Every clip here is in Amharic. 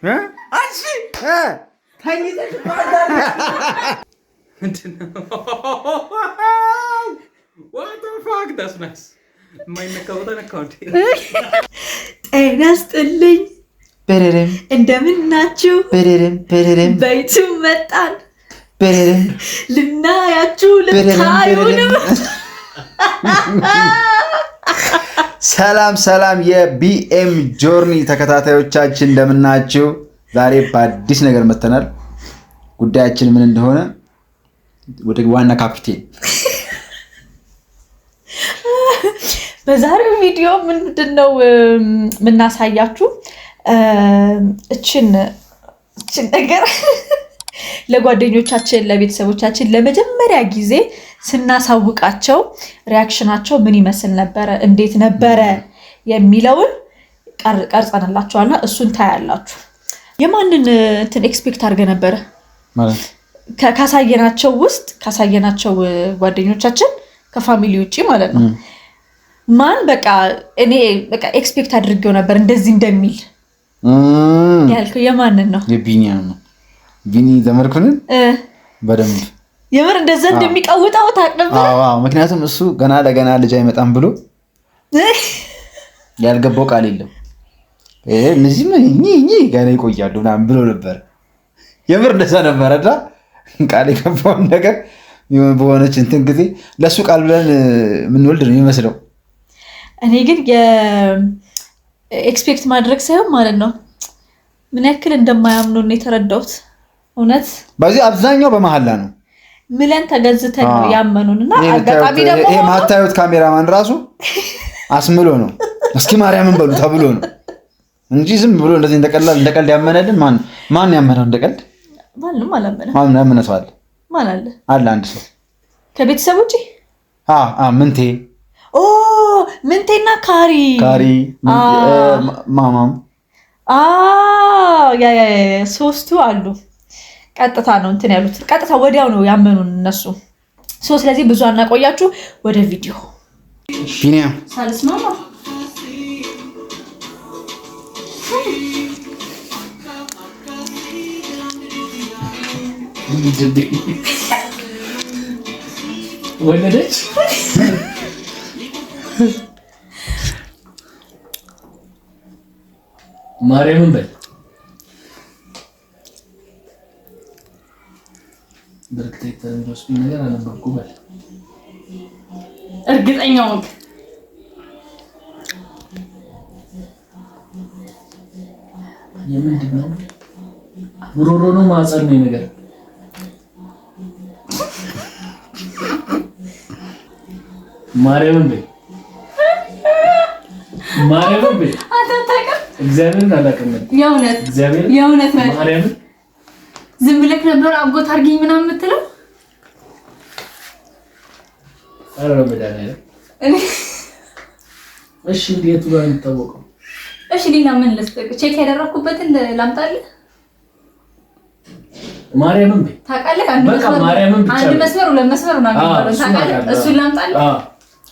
አንቺ ተኝተሽ ምንድን ነው? What the fuck? That's nice. የማይነካ ቦታ ነካው እንዴ? ጤና ይስጥልኝ። በረረም እንደምን ናችሁ? በረረም በረረም በዩቲዩብ መጣን በረረም ልናያችሁ በረረም ልታዩንም። ሰላም ሰላም፣ የቢኤም ጆርኒ ተከታታዮቻችን እንደምናችሁ። ዛሬ በአዲስ ነገር መጥተናል። ጉዳያችን ምን እንደሆነ ወደ ዋና ካፒቴን። በዛሬው ቪዲዮ ምንድን ነው የምናሳያችሁ? እችን እችን ነገር ለጓደኞቻችን ለቤተሰቦቻችን ለመጀመሪያ ጊዜ ስናሳውቃቸው reaction ኣቸው ምን ይመስል ነበረ፣ እንዴት ነበረ የሚለውን ቀርጸንላችኋልና እሱን ታያላችሁ። የማንን እንትን expect አድርገህ ነበረ? ማለት ካሳየናቸው ውስጥ፣ ካሳየናቸው ጓደኞቻችን ከ family ውጭ ማለት ነው። ማን በቃ እኔ በቃ expect አድርጌው ነበር እንደዚህ እንደሚል ያልከው የማንን ነው? የቢኒያም ነው። ቢኒ ዘመድኩንን በደንብ። የምር እንደዛ እንደሚቀውጠው ታውቅ ነበር? አዎ፣ ምክንያቱም እሱ ገና ለገና ልጅ አይመጣም ብሎ ያልገባው ቃል የለም። እነዚህ ምን እኚህ ገና ይቆያሉ ምናምን ብሎ ነበር። የምር እንደዛ ነበረ እና ቃል የገባውን ነገር በሆነች እንትን ጊዜ ለእሱ ቃል ብለን የምንወልድ ነው የሚመስለው። እኔ ግን የ expect ማድረግ ሳይሆን ማለት ነው ምን ያክል እንደማያምኑ ነው የተረዳሁት። እውነት። በዚህ አብዛኛው በመሀላ ነው። ምለን ተገዝተን ነው ያመኑን እና ይሄ አጋጣሚ ደግሞ ይሄ ሆኖ ማታዩት ካሜራማን ራሱ አስምሎ ነው፣ እስኪ ማርያምን በሉ ተብሎ ነው እንጂ ዝም ብሎ እንደዚህ እንደቀላል እንደቀልድ ያመነልን ማን ማን ያመነው እንደቀልድ? ማንም አላመነም። ማን ያመነ ሰው አለ? ማን አለ? አለ አንድ ሰው። ከቤተሰብ ውጭ? አ አ ምንቴ። ኦ፣ ምንቴና ካሪ። ካሪ፣ ማማም። አ yeah yeah yeah፣ ሶስቱ አሉ። ቀጥታ ነው እንትን ያሉት፣ ቀጥታ ወዲያው ነው ያመኑን እነሱ። So ስለዚህ ብዙ አናቆያችሁ፣ ወደ ቪዲዮ። ቢኒያም። ሳልስማማ። ወለደች? ማርያምን በል። በርክታ የሚወስዱኝ ነገር አነበብኩ በል። እርግጠኛ ሆንክ? የምንድን ነው? ጉሮሮ ነው ማህፀን ነው ነገር? ማርያምን በይ፣ ማርያምን በይ። አንተ አታውቅም? እግዚአብሔርን አላውቅም። የእውነት? እግዚአብሔርን። የእውነት ነው? ማርያምን። ዝም ብለህ ነበር አጎት አድርጊኝ ምናምን የምትለው? ኧረ በመድኃኒዓለም። እሺ እንዴት ጋር የሚታወቀው? እሺ ሌላ ምን ልስጥህ? Check ያደረኩበትን ላምጣልህ? ማርያምን በይ። ታውቃለህ? አንድ በቃ መስመር ማርያምን ብቻ አንድ በይ። መስመር ሁለት መስመር ምናምን አዎ፣ የሚባለው እሱን ታውቃለህ? አውቃለሁ። እሱን ላምጣልህ? አዎ።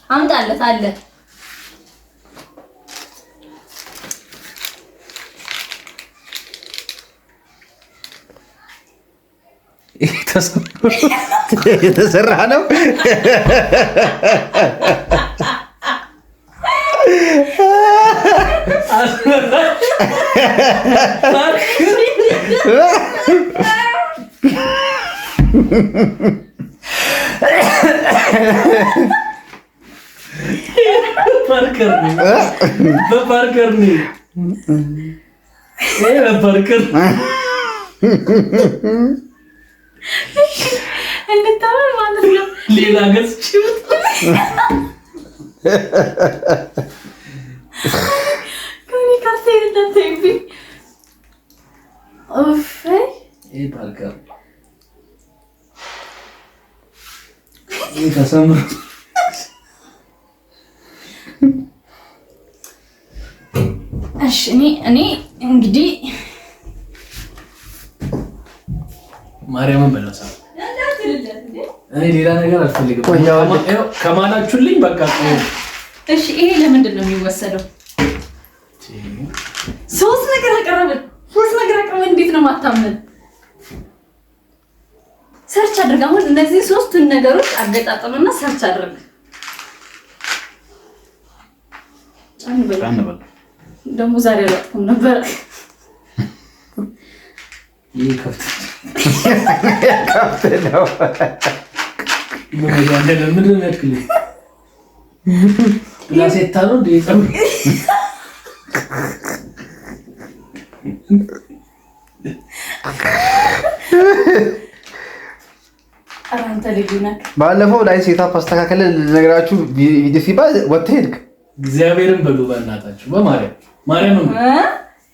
አምጣለት አለ። የተሰራ ነው። ፓርከር ነው፣ በፓርከር ነው ይሄ፣ በፓርከር። እንድታወር ማለት ነው። ሌላ ገጽ ከኔ ካርቴን እንዳታይብኝ። ኡፍ። ይሄ ፓርከር፣ ይሄ ተሰምሮ። እሺ እኔ እንግዲህ ማርያምን በለሳ፣ እኔ ሌላ ነገር አልፈልግም። ከማላችሁልኝ በቃ። እሺ ይሄ ለምንድን ነው የሚወሰደው? ሶስት ነገር አቀረብን። ሶስት ነገር። እንዴት ነው ማታመን? Search አድርግ። አሁን እነዚህ ሶስቱን ነገሮች አገጣጥምና search አድርግ። ጫን በል። ጫን በል። ደግሞ ዛሬ አላጥኩም ነበር። ይህ ከፍት ከፍት ነው። ምንድን ነው ያልክልኝ? ላሴታ ነው እንደ ፀጉር? ኧረ አንተ ልዩ ነህ። ባለፈው ላይ setup አስተካከለ ልነግራችሁ ቪዲዮ ሲባል ወጥተህ ሄድክ። እግዚአብሔርን በሉ በእናታችሁ፣ በማርያም ማርያምን በሉ።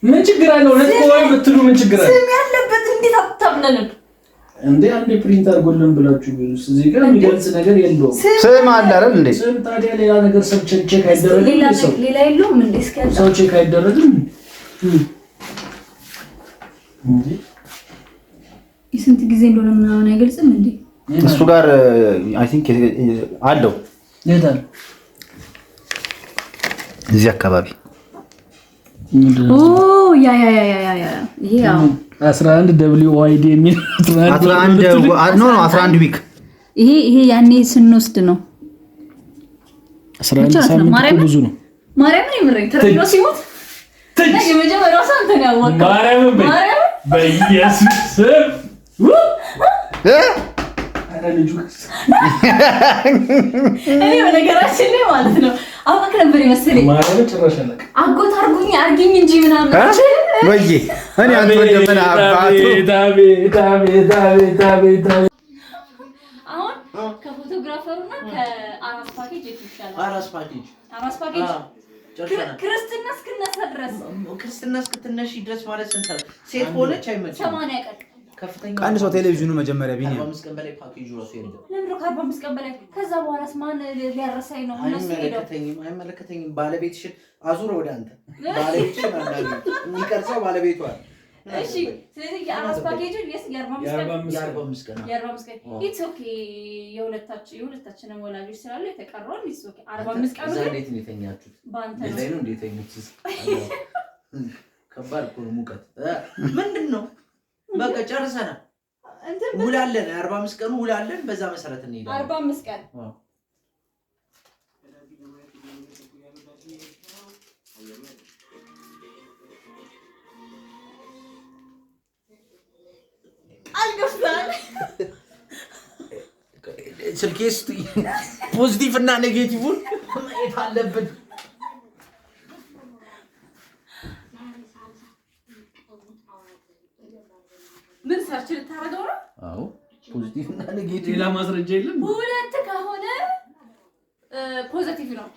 ምን ችግር አለው? እውነት ከሆነ ብትሉ ምን ችግር አለው? ስም ያለበት እንዴት አታምነንም? እንዴ አንዴ print አድርጎልን ብላችሁ ቢሉስ? እዚህ ጋር የሚገልጽ ነገር የለውም። ስም አለ አይደል እንዴ? ስም ታዲያ ሌላ ነገር ሰው check አይደረግም? ሌላ ሰው ሌላ የለውም እንዴ? እስኪ ያለ ሰው check አይደረግም እንዴ? የስንት ጊዜ እንደሆነ ምናምን አይገልጽም እንዴ? እሱ ጋር I think አለው። የት አለ? እዚህ አካባቢ። ኦ yeah yeah yeah yeah yeah፣ ይሄ ያው 11 WYD የሚል። 11፣ no no፣ 11 week። ይሄ ያኔ ስንወስድ ነው። 11 ብቻ ነው። ሳምንት እኮ ማርያምን? ብዙ ነው። ማርያምን የምረኝ ተረግኖ ሲሞት እና የመጀመሪያው ሰው አንተ ነው ያወቀው። ማርያምን በይ። ማርያምን። በኢየሱስ ስም። እ? ኧረ ልጁ እኔ በነገራችን ላይ ማለት ነው አውቀህ ነበር የመሰለኝ። ማርያምን ጭራሽ አላውቅም። አጎት አርጉኝ አርጊኝ እንጂ ምናምን። እ? ወይዬ እኔ አንተ ወንድም ምን አባቱ። አቤት አቤት አቤት አቤት አቤት አቤት። አሁን ከ photographer ኡና ከአራስ ፓኬጅ የቱ ይሻላል? አራስ ፓኬጅ። አራስ ፓኬጅ። አዎ፣ ጨርሰናል። ክርስትና እስክነሳ ድረስ። ክርስትና እስክትነሺ ድረስ ማለት ስንት ሰዓት? ሴት ሆነች አይመችም። 80 ቀን። ከፍተኛ ቀንሶ ቴሌቪዥኑ መጀመሪያ ቢኒ። 45 ቀን በላይ ፓኬጁ ራሱ የለም። ለምንድን ነው ከ45 ቀን በላይ? ከዛ በኋላስ ማን ሊያረሳኝ ነው? እነሱ ሄደው አይመለከተኝም፣ አይመለከተኝም። ባለቤትሽን አዙር ወደ አንተ፣ ባለቤትሽን አናግሪ። የሚቀርጸው ባለቤቷ። እሺ፣ ስለዚህ የአራስ ፓኬጅ የ45 ቀን። የ45 ቀን። የ45 ቀን it's okay። የሁለታችንም ወላጆች ስላሉ የተቀረውን it's okay። 45 ቀኑ እዛ ግን እንዴት ነው የተኛችሁት? በአንተ ነው። ላይ ነው እንዴት የተኙት? ከባድ እኮ ነው ሙቀት። ምንድን ነው? በቃ ጨርሰናል። እንትን ውላለን፣ 45 ቀኑ ውላለን። በዛ መሰረት እንሄዳለን። 45 ቀን። አዎ። ቃል ገብተሃል። ስልኬ ውስጥ positive እና negative ን ማየት አለብን። ምን search ልታደርገው ነው? አዎ፣ positive እና negative። ሌላ ማስረጃ የለም። ሁለት ከሆነ positive ነው።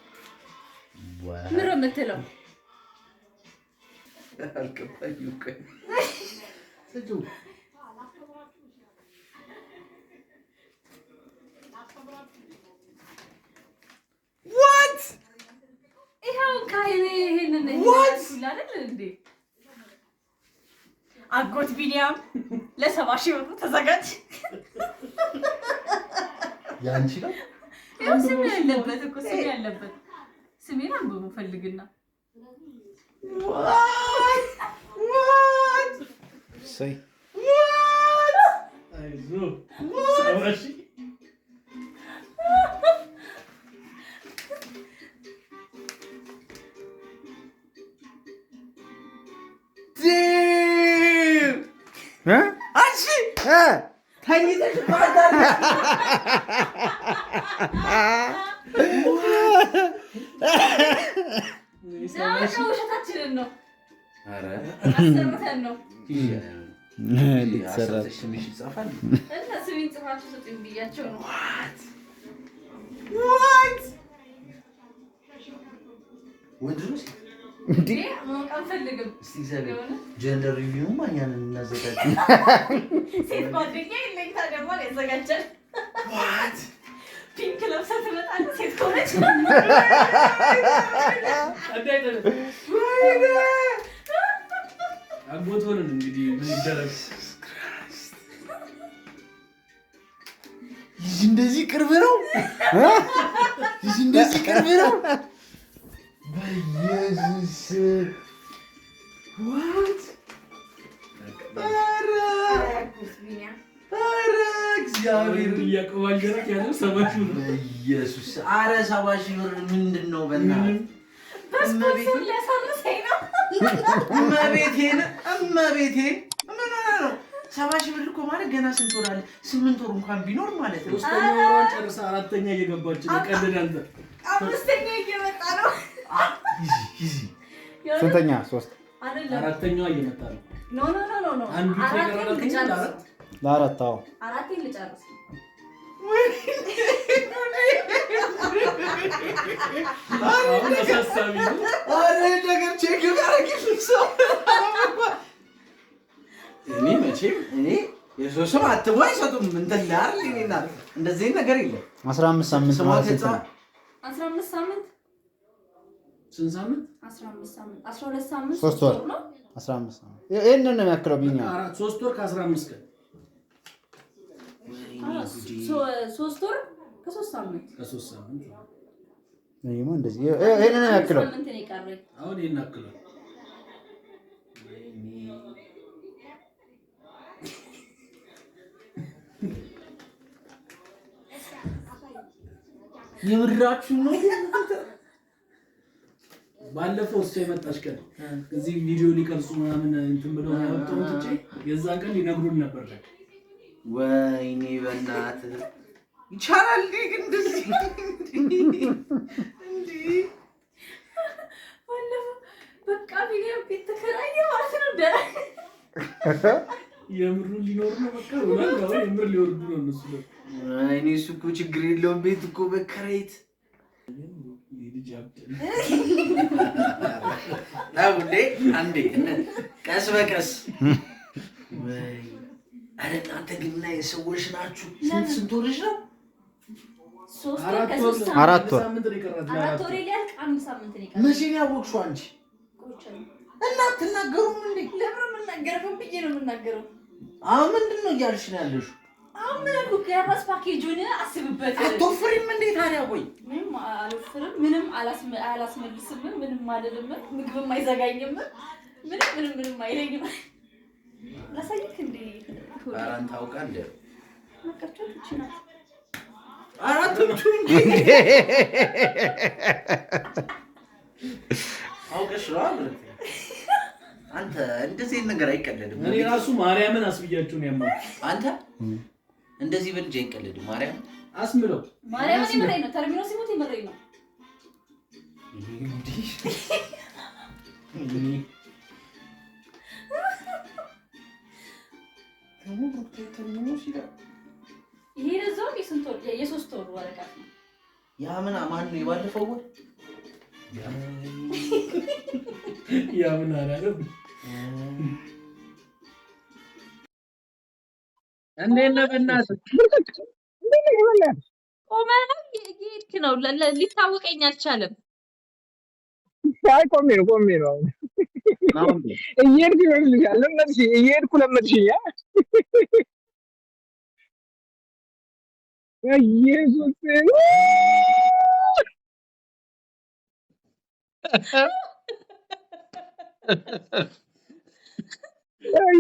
ምን ነው የምትለው? አልገባኝም። ቆይ ስጪው። What? ይኸው ካይኔ ይሄንን What? አይደል እንዴ? አጎት ቢኒያም ለ70,000 ብሩ ተዘጋጅ። ያንቺ ነው? ይኸው ስሜ ያለበት እኮ፣ ስሜ ያለበት፣ ስሜን አንብቡ ፈልግና። What? What? እሰይ። አይዞህ 70,000። Damn! እ? አንቺ እ? ተኝተሽ ባታል። ውሸታችንን ነው፣ አሰርተን ነው። ሊሰራ ስምሽ ይጻፋል። እና ስሜን ጽፋችሁ ስጡኝ ብያቸው ነው። What? ወንድ ነው ሴት? እንዴ ማወቅ አንፈልግም። እስቲ እግዚአብሔር የሆነ gender review ማ እኛን እናዘጋጅ። ሴት ጓደኛ የለኝ። ታዲያ ማን ያዘጋጃል? Pink ለብሳ ትመጣለህ ሴት ከሆነች። እንዳይጠልፍ። አጎት ሆነን እንግዲህ ምን ይደረግ። ልጅ እንደዚህ ቅርብ ነው። ልጅ እንደዚህ ቅርብ ነው። በኢየሱስ፣ what? ኧረ ኧረ እግዚአብሔር እያቀባጀረክ ያለው 70,000 ነው። በኢየሱስ፣ ኧረ 70,000 ብር ምንድን ነው? በእናትህ። በስፖንሰር ሊያሳርሰኝ ነው። እመቤቴን እመቤቴን፣ ምን ሆነህ ነው? 70,000 ብር እኮ ማለት ገና ስንት ወር አለ? 8 ወር እንኳን ቢኖር ማለት ነው። ሶስተኛ ወሯን ጨርሳ አራተኛ እየገባች ነው። ቀልድ አንተ። አምስተኛ እየመጣ ነው። Easy። ስንተኛ? ሶስት? አይደለም። አራተኛዋ እየመጣ ነው። No, no, no, no, no። አንዱ አራቴን የቀራት ልጨርስ። አራት። ለአራት፣ አዎ። አራቴን ልጨርስ ነው። አሁን አሳሳቢ ነው። ኧረ ነገር check ያደረግልኝ ሰው። እኔ መቼም እኔ የሰው ስም አትቦ አይሰጡም። እንትን ላይ አይደል? እኔ እናት እንደዚህ ነገር የለም። 15 ሳምንት ስሟ ማለት ስንት ተጻ ነው? 15 ሳምንት። ስንት ሳምንት? 15 ሳምንት፣ 12 ሳምንት። 3 ወር። ነው። 15 ሳምንት ይሄንን ነው የሚያክለው ቢኛ። አራት፣ 3 ወር ከ15 ቀን። 3 ወር ከ3 ሳምንት። ከ3 ሳምንት። ይሄማ እንደዚህ ይሄንን ነው የሚያክለው። ሳምንት ነው የቀረኝ። አሁን ይሄን አክሏል። የምራችሁ ነው? ባለፈው እሷ የመጣች ቀን እዚህ ቪዲዮ ሊቀርጹ ምናምን እንትን ብለው ያወጣውን ትቼ የዛን ቀን ሊነግሩን ነበር። ለካ ወይኔ በእናትህ፣ ይቻላል እንዴ ግን እንደዚህ እንዲህ? ባለፈው በቃ ቢኒያም ቤት ተከራየ ማለት ነው። ደህና። የምሩን ሊኖር ነው በቃ ብሏል። አሁን የምር ሊወርዱ ነው እነሱ ደግሞ። ወይኔ፣ እሱ እኮ ችግር የለውም፣ ቤት እኮ መከራየት። ይህ ልጅ አብድ። አቡሌ አንዴ ቀስ በቀስ ወይ። ኧረ እናንተ ግን እና የሰዎች ናችሁ። ስንት ስንት ወርሽ ነው? 3 ወር አራት ወር ከ3 ሳምንት። 4 ወር። ሳምንት ነው የቀራት። አራት ለአራት ወር ወር። ሊያልቅ አንድ ሳምንት ነው የቀረኝ። መቼ ነው ያወቅሽው አንቺ? ቆይቻለሁ። እና አትናገሩም እንዴ? ለምን የምናገረው? ምን ብዬ ነው የምናገረው? አሁን ምንድን ነው እያልሽ ነው ያለሽው? አሁን ምን አልኩህ? የራስ ፓኬጁን አስብበት። አትወፍሪም እንዴ ታዲያ? ቆይ። ምንም አልወፍርም፣ ምንም አላስመልስም፣ ምንም አልልም፣ ምግብም አይዘጋኝም፣ ምንም ምንም ምንም አይለኝም። ላሳይክ እንዴ? ኧረ አንተ አውቃለህ። መቀርቾ እቺ ናት። አራቶቹ እንዴ? አውቀሽ ነው አይደል? አንተ እንደዚህ አይነት ነገር አይቀለድም። እኔ ራሱ ማርያምን አስብያችሁ ነው ያመንኩት። አንተ እንደዚህ በልጅ አይቀለድም። ማርያም። አስምለው። ማርያምን የምሬን ነው። ተርሚኖ ሲሞት የምሬን ነው። እንዲህ። ይሄ ለዛውም የስንት ወር፣ የ3 ወር ወረቀት ነው። ያ ምን ማን ነው የባለፈው ወር? ያ ምን አላለም። እንዴት ነህ በእናትህ? ቆመህ ነው እየሄድክ ነው? ሊታወቀኝ አልቻለም። አይ፣ ቆሜ ነው፣ ቆሜ ነው። አሁን እየሄድኩ ይመስልሻል? ለመድሽኝ፣ እየሄድኩ ለመድሽኝ። ኢየሱስ።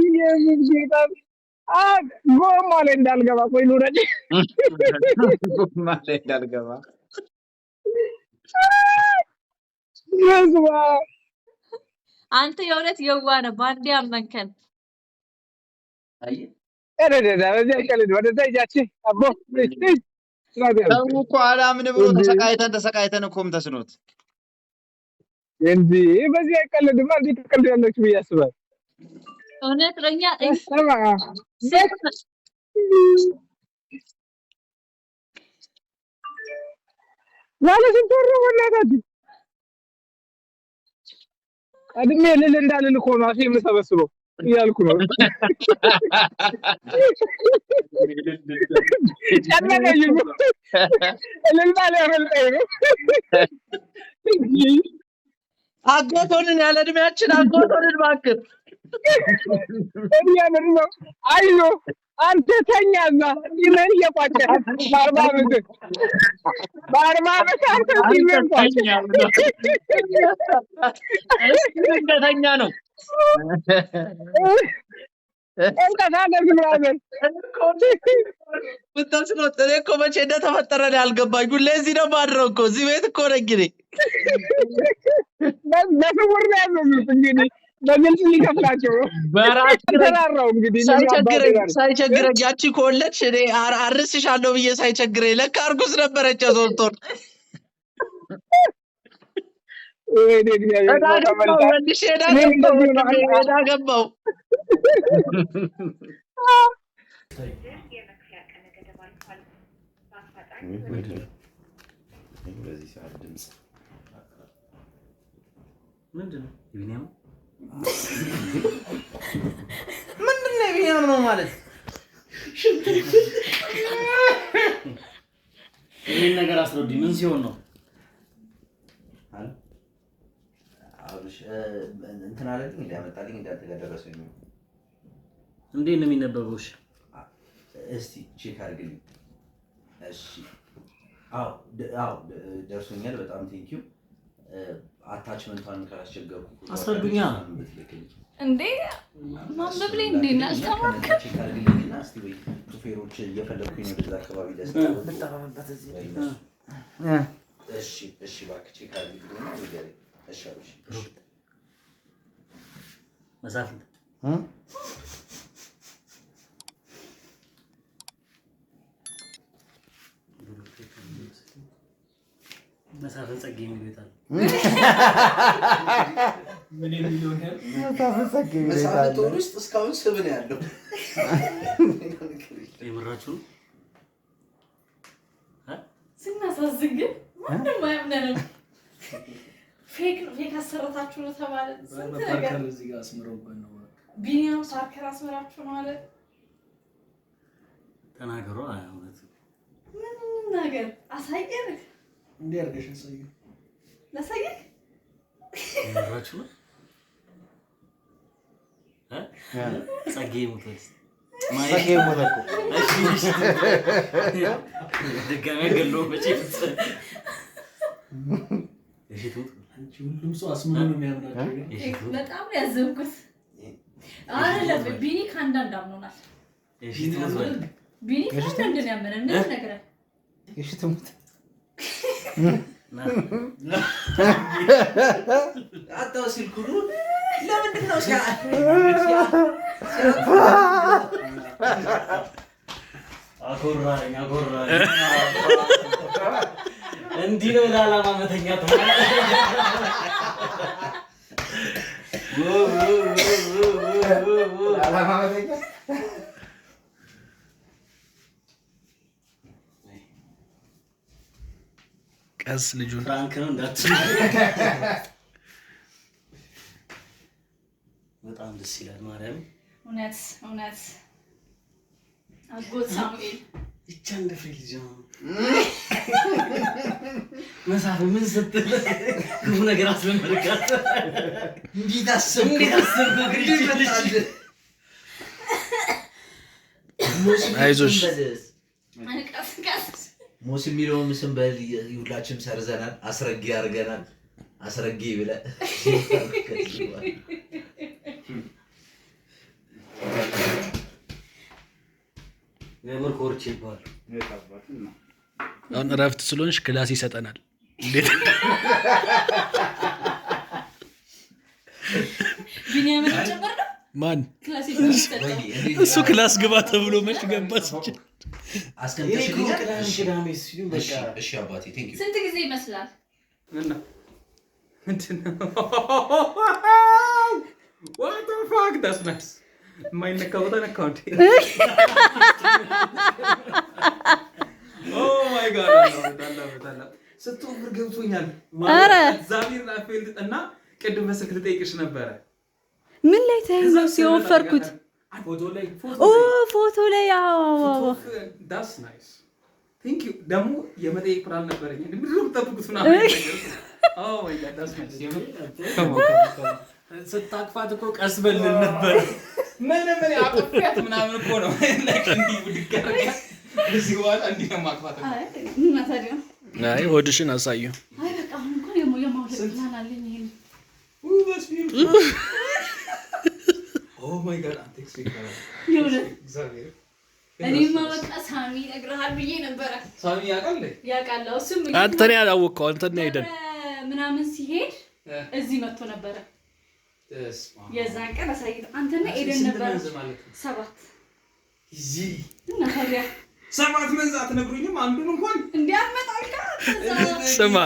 ኢየሱስ ጌታ! ጎማ ላይ እንዳልገባ፣ ቆይ ልውረድ። ጎማ ላይ እንዳልገባ። በስመ አብ። አንተ የእውነት የዋህ ነህ። በአንዴ አመንከን። አየህ። ኧረ ደህና በዚህ አይቀልድ፣ ወደዛ ሂጃችን አቦ። ሰው እኮ አላምን ብሎ ተሰቃይተን ተሰቃይተን እኮም ተስኖት። እንዲ በዚህ አይቀልድማ፣ እንዴት ትቀልዳላችሁ ብዬ አስባለሁ። እውነት ነው። እኛ በስመ አብ። ባለ ስንት ወር ነው? በእናታችሁ ቀድሜ ልል እንዳልል እኮ ነው አፌ የምሰበስበው እያልኩ ነው። ጨነቀኝ እኮ። እልልታ ሊያመልጠኝ ነው። አጎቶንን ያለ እድሜያችን አጎቶንን እባክህ። እያምር ነው። አይዞህ አንተ ተኛ እዛ ጢምህን እየቋጨህ በ40 ዓመትህ፣ በ40 ዓመትህ አንተ ጢምህን ቋጭ። እሱ እንደተኛ ነው። እንቀሳቀስ ምናምን። ምታስለው እኔ እኮ መቼ እንደተፈጠረ እኔ አልገባኝ። ሁሌ እዚህ ነው የማድረው እኮ፣ እዚህ ቤት እኮ ነኝ እኔ። በስውር ነው ያዘዙት እንግዲህ፣ በግልጽ ሊከፍላቸው ነው። በራስ ተራራው እንግዲህ ምን አባቴ ሳይቸግረኝ ላድርግ? ሳይቸግረኝ ያቺ ከወለድሽ እኔ አርስሻለሁ ብዬ ሳይቸግረኝ ለካ እርጉዝ ነበረች የ3 ወር። ወይኔ እግዚአብሔር ዕዳ ነው ገባው ተመልሳ። መልሼ ዕዳ እኔም ገባው እንደዚሁ ነው። ወንድሜ፣ ዕዳ ገባው። በዚህ ሰዓት ድምፅ ምንድን ነው ቢኒያም? ምንድን ነው የቢኒያም ነው ማለት? ይህን ነገር አስረዱኝ። ምን ሲሆን ነው? አብርሽ እንትን አለልኝ እንዲያመጣልኝ እንዳንተ ጋር ደረሰኝ። እንዴት ነው የሚነበበው? እሺ። እስቲ check አድርግልኝ። እሺ፣ አዎ አዎ፣ ደርሶኛል። በጣም thank you። Attachment ቷን ካላስቸገርኩ አስረዱኛ። ብትልክልኝ። እንዴ ማንበብ ላይ እንዴ አልተማርክም? Check አድርግልኝና እስቲ ወይ ሹፌሮች እየፈለግኩኝ ነው ወደዛ አካባቢ ደስ ወይ እነሱ። እሺ እሺ፣ እባክህ check አድርግልኝና ንገረኝ። እሺ አብርሽ፣ እሺ። መሳፍንት። መሳፍንት ጸጌ የሚል ቤት አለ። ምን የሚለውን ያህል መሳፍንት ወር ውስጥ እስካሁን ስብ ነው ያለው። የምራችሁ ነው? ስናሳዝን ግን ማንም አያምነንም። Fake ነው፣ fake አሰረታችሁ ነው ተባለ። ስንት ነገር። ፓርከር እዚህ ጋር አስምረውበት ነው። ቢኒያም ፓርከር አስመራችሁ ነው አለ። ተናገሩ። አይ እውነት። ምን ነገር አሳየን። እንዲህ አድርገሽ አሳየው። ላሳየህ። የምራችሁ ነው? እ? ጸጌ ሞቷል። ጸጌ ሞተ እኮ። እሺ፣ እሺ። ድጋሚ ገሎ መቼ እሺ ትሙት። አንቺ ሁሉም ሰው አስምሮ ነው የሚያምናቸው ግን። እሺ ትሙት። በጣም ነው ያዘንኩት። አይደለም፣ ቢኒ ከአንዳንድ አምኖናል። እሺ ትሙት በል። ቢኒ ከአንዳንድ ነው ያመነን። ምን ነገር እሺ ትሙት። ና። አጣው ስልኩን። ለምንድን ነው አኮራኝ አኮራኝ። እንዲህ ነው ለዓላማ መተኛት ማለት። ዓላማ መተኛት። ቀስ ልጁን Prank ነው እንዳትል። በጣም ደስ ይላል። ማርያም። እውነት እውነት አጎት ሳሙኤል። ብቻ እንደ ፍሬ ልጅ ነው። መሳፍ ምን ስትል ክፉ ነገር አስለመድካት። እንዴት አሰብከው? እንዴት አሰብከው? ግን ይቺ ልጅ? አይዞሽ። ቀስ ቀስ። ሞስ የሚለውን ስም በል ሁላችንም ሰርዘናል። አስረጌ አድርገናል። አስረጌ ብለህ የምር ኮርቼ ይባላል። አሁን እረፍት ስለሆንሽ class ይሰጠናል። እንዴት ቢኒያምን ጨምር ነው። ማን? Class የሚሰጠው። እሱ class ግባ ተብሎ መች ገባ ሲችል። አስቀምጠሽልኛል? ቅዳሜ እሺ፣ ቅዳሜ ሲሉ በቃ እሺ፣ እሺ አባቴ thank you። ስንት ጊዜ ይመስላል? ምንድን ነው? What the fuck? That's nice. የማይነካ ቦታ ነካው እንዴ? Oh my God, I love it, I love it, I love it. ስትወፍር ገብቶኛል። ኧረ። እግዚአብሔርን I feel it። እና ቅድም በስልክ ልጠይቅሽ ነበረ። ምን ላይ ተይዞ ሲወፈርኩት? ፎቶ ላይ። ኦ ፎቶ ላይ፣ አዎ አዎ። That's nice, thank you። ደግሞ የመጠየቅ ፕላን ነበረኝ። ምንድን ነው የምጠብቁት ምናምን ነገር። Oh my God, that's nice። የምር come on, come on, come on. ስታቅፋት እኮ ቀስ በልን ነበር። ምንም እኔ አቅፊያት ምናምን እኮ ነው። Like እንዲህ ብድግ አድርጊያት፣ እዚህ በኋላ እንዲህ ነው ማቅፋት። አይ እና ታዲያ አይ ሆድሽን አሳዩ። አይ በቃ አሁን እንኳን የማውለቅ ፕላን አለኝ። ይሄን Oh my God. የእውነት እኔማ በቃ ሳሚ ይነግርሃል ብዬ ነበረ። ሳሚ ያውቃል። ያውቃል። እሱም አንተን ያላወቅከው አንተን ሄደን ምናምን ሲሄድ እዚህ መጥቶ ነበረ። የዛን ቀን አሳይቶ አንተና ኤደን ነበረ። 7 እና ታዲያ 7 months አትነግሩኝም? አንዱን እንኳን እንዲያመጣልካ። ስማ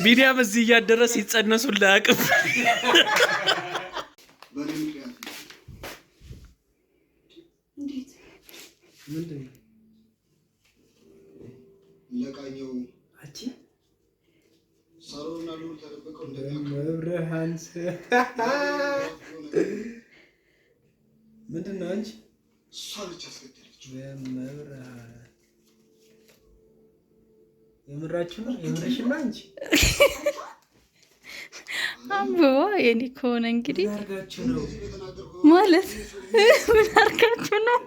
ቢኒያም እዚህ እያደረ ሲጸነሱ አያውቅም። እንዴት ምንድን ነው አንቺ? የምራችሁ ነው? የምርሽን ነው አንቺ? አንብባ የኔ ከሆነ እንግዲህ ማለት ምን አድርጋችሁ ነው?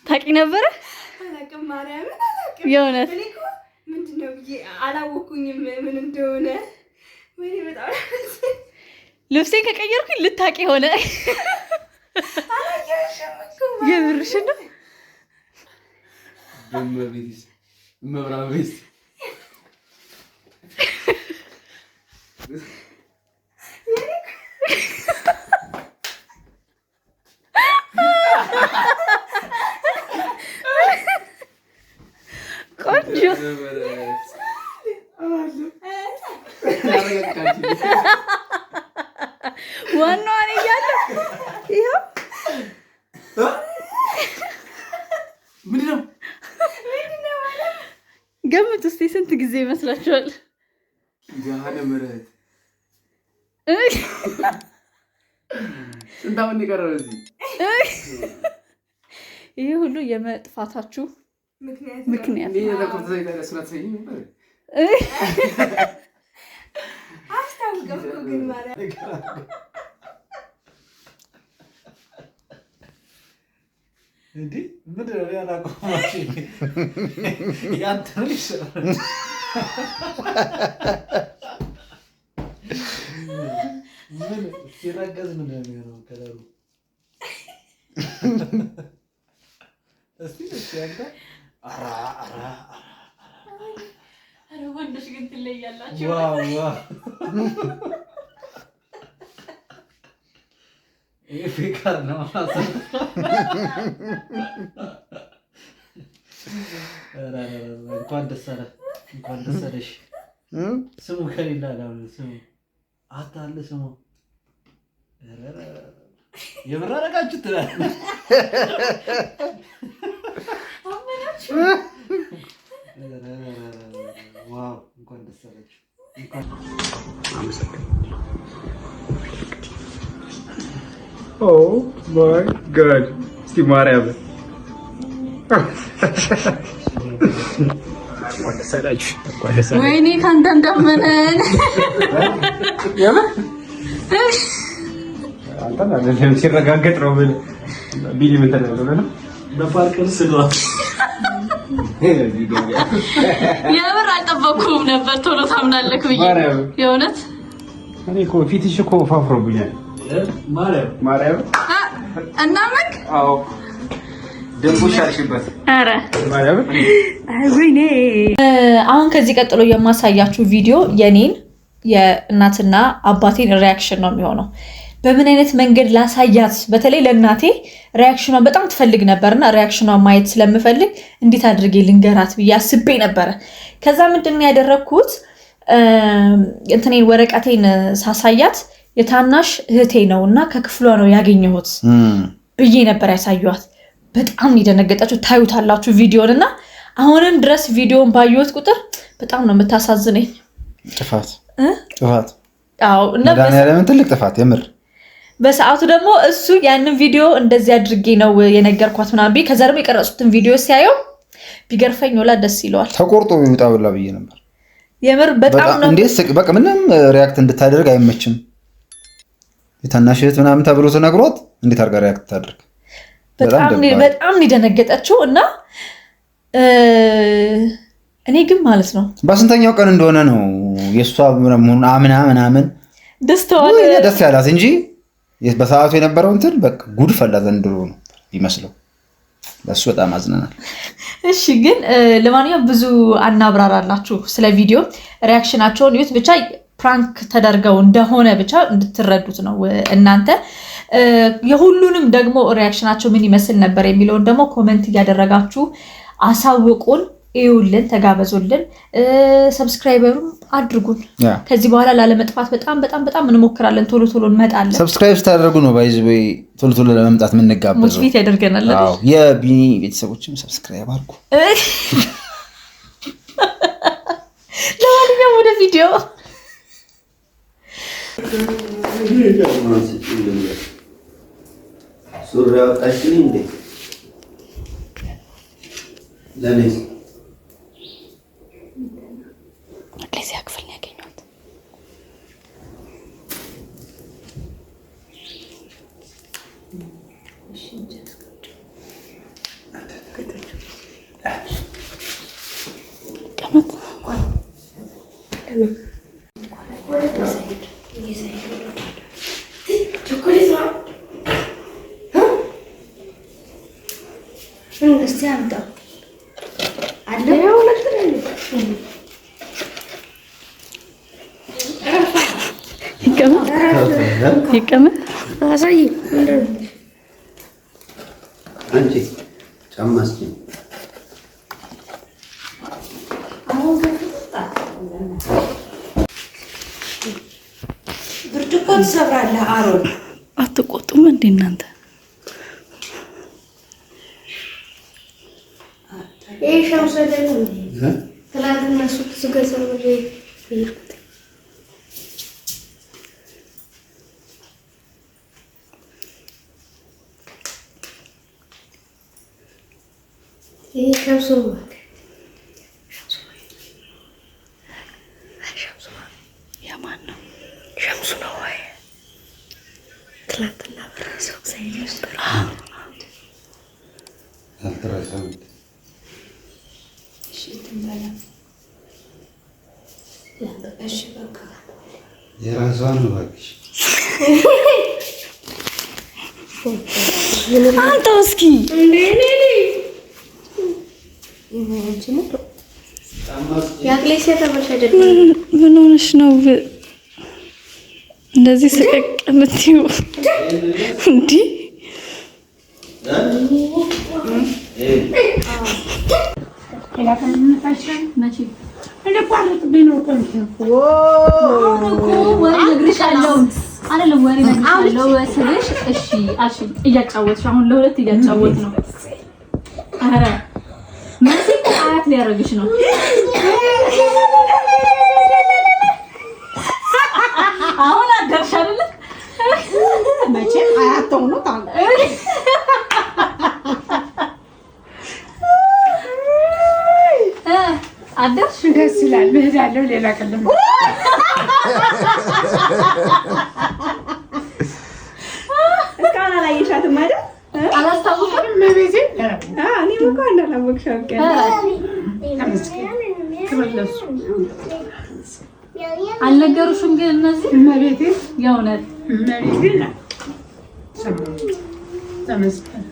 ታውቂ ነበረ? አላውቅም፣ ማርያምን አላውቅም። የእውነት እኔ እኮ ምንድን ነው ብዬ አላወኩኝም ምን እንደሆነ። ወይኔ በጣም ልብሴን ከቀየርኩኝ ልታውቂ ሆነ። አላየሁሽም እኮ። የምርሽን ነው? መብራት ቆንጆ ዋናዋ እኔ እያለሁ ይኸው። ምንድን ነው? ገምት እስኪ ስንት ጊዜ ይመስላችኋል? ኪዳነ ምሕረት ስንት ዓመት ነው የቀረው እዚህ? ይሄ ሁሉ የመጥፋታችሁ ምክንያት እኔ ነው። ነበር። አስታውቅም እኮ ግን ማርያም። እንዴ ምንድን ነው ያላቆማችሁ? ያንተ ነው ይሻላል። ምን ሲረገዝ ምንድን ነው የሚሆነው ከለሩ? እስቲ እስቲ አንተ ኧረ ኧረ ኧረ ወንዶች ግን ትለያላችሁ። Wow wow፣ ይሄ ፌካር ነው። ኧረ ኧረ ኧረ፣ እንኳን ደስ አለህ፣ እንኳን ደስ አለሽ። ስሙ ከሌላ አለ ስሙ አታለ ስሙ። ኧረ ኧረ ኧረ፣ የምር አደረጋችሁ ትላለህ። ኧረ ኧረ ኧረ፣ wow እንኳን ደስ አላችሁ። Oh my God. እስቲ ማርያም ወይኔ ከአንተ እንዳመነን። አንተን አይደለም ሲረጋገጥ ነው ብለህ ቢሊ ምን ትላለህ ብለህ በፓርከር ስሏ የምር አልጠበኩም ነበር ቶሎ ታምናለህ ብዬ። ማርያም። የእውነት እኔ እኮ ፊትሽ እኮ ፋፍሮብኛል። ማርያም ማርያም እናመንክ። አዎ ደንቦሽ አልሽበት። ኧረ ማርያም። ወይኔ። አሁን ከዚህ ቀጥሎ የማሳያችሁ ቪዲዮ የኔን የእናትና አባቴን reaction ነው የሚሆነው። በምን አይነት መንገድ ላሳያት፣ በተለይ ለእናቴ reaction ኗን በጣም ትፈልግ ነበርና reaction ኗን ማየት ስለምፈልግ እንዴት አድርጌ ልንገራት ብዬ አስቤ ነበረ። ከዛ ምንድን ነው ያደረግኩት፣ እንትኔን ወረቀቴን ሳሳያት የታናሽ እህቴ ነው እና ከክፍሏ ነው ያገኘሁት ብዬ ነበር ያሳየኋት። በጣም ነው የደነገጠችው። ታዩታላችሁ ቪዲዮን እና አሁንም ድረስ ቪዲዮን ባየሁት ቁጥር በጣም ነው የምታሳዝነኝ። ጥፋት ጥፋት። አዎ እና መድኃኒዓለምን ትልቅ ጥፋት የምር። በሰዓቱ ደግሞ እሱ ያንን ቪዲዮ እንደዚህ አድርጌ ነው የነገርኳት ምናምን ብዬ፣ ከዛ ደግሞ የቀረጹትን ቪዲዮ ሲያየው ቢገርፈኝ ወላ ደስ ይለዋል። ተቆርጦ ይውጣ ብላ ብዬ ነበር። የምር በጣም ነው። እንዴት ስቅ በቃ ምንም react እንድታደርግ አይመችም። የታናሽ እህት ምናምን ተብሎ ተነግሯት እንዴት አድርጋ react ታደርግ? በጣም ነው የደነገጠችው እና እኔ ግን ማለት ነው በስንተኛው ቀን እንደሆነ ነው የእሷ መሆኑን አምና ምናምን ደስታዋን ደስ ያላት እንጂ በሰዓቱ የነበረው እንትን በቃ ጉድ ፈላ ዘንድሮ ነው ይመስለው። ለሱ በጣም አዝነናል። እሺ ግን ለማንኛውም ብዙ አናብራራላችሁ ስለ ቪዲዮ፣ reaction ኣቸውን እዩት ብቻ። Prank ተደርገው እንደሆነ ብቻ እንድትረዱት ነው እናንተ። የሁሉንም ደግሞ reaction ኣቸው ምን ይመስል ነበር የሚለውን ደግሞ comment እያደረጋችሁ አሳውቁን፣ እዩልን፣ ተጋበዙልን፣ subscribe ም አድርጉን። ከዚህ በኋላ ላለመጥፋት በጣም በጣም በጣም እንሞክራለን። ቶሎ ቶሎ እንመጣለን። Subscribe ስታደርጉ ነው by the way ቶሎ ቶሎ ለመምጣት የምንጋበዘው። Motivate ያደርገናል። አዎ፣ የቢኒ ቤተሰቦችም subscribe አድርጉ። ለማንኛውም ወደ ቪዲዮ። ሱሪ አወጣሽልኝ እንዴ? ለእኔስ? መቅለሲያ ክፍል ነው ያገኘሁት። እስቲ አምጣው አለ። ይቀመጥ። አሳይ። አንቺ ጫማ እስኪ። ብርጭቆ ትሰብራለህ አሮን። አትቆጡም እንዴ እናንተ? ይሄ ሸምሱ አይደለም እንዴ? ትናንትና ሱቅ ስገዛ ወደ ሄድኩት። ይሄ ሸምሱ ነው። የማን ነው? ሸምሱ ነው ወይ? ትናንትና ብር ሱቅ ሳይል ነበር። አልትራሳውንድ። እሺ ትንበላ። እሺ በቃ። የራሷ ነው እባክሽ። አንተ እስኪ። የአቅሌሲያ ተመልሽ አይደለም። ምን ሆነሽ ነው እንደዚህ ስቅቅ የምትይው? እንዲህ አይደለም ወሬ እነግርሻለሁ ስልሽ እሺ አልሽኝ። እያጫወትሽ አሁን ለሁለት እያጫወት ነው። ኧረ መሲ እኮ አያት ሊያደርግሽ ነው። አሁን አደርሽ አይደለ? መቼም አያት ተሆኖ ታለ። አደርሽ። ደስ ይላል። እሄዳለሁ ሌላ ቀን። እስካሁን አላየሻትም አይደል? አላስታውቅም። እመቤቴ እኔም እኮ እንዳላወቅሽ አውቄያለሁ። ተመስገን፣ ክብር ለእሱ። አልነገሩሽም ግን እነዚህ? እመቤቴ። የእውነት? እመቤቴ ተመስገን።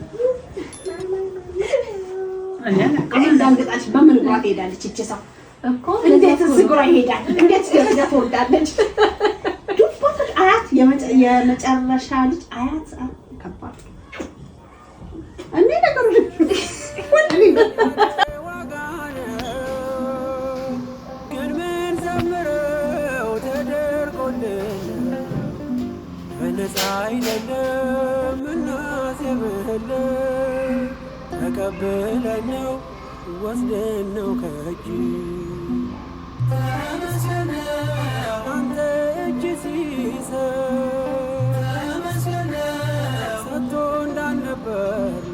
እኔ አላውቅም። እንዳንገጣች በምን እግሯ ትሄዳለች ይቺ ሰው? እኮ። እንዴት እግሯ ይሄዳል? እንዴት ደረጃ ትወርዳለች? ዱቦቶች አያት የመጨረሻ ልጅ አያት ከባድ እኔ ነገሩ። ግን ምን ዘምረው ተደርጎልን በነፃ አይደለም እናዜምህልን፣ ተቀብለን ነው ወስደን ነው ከእጅ። ተመስገን አንተ እጅ ሲሰጥ ሰጥቶ እንዳልነበር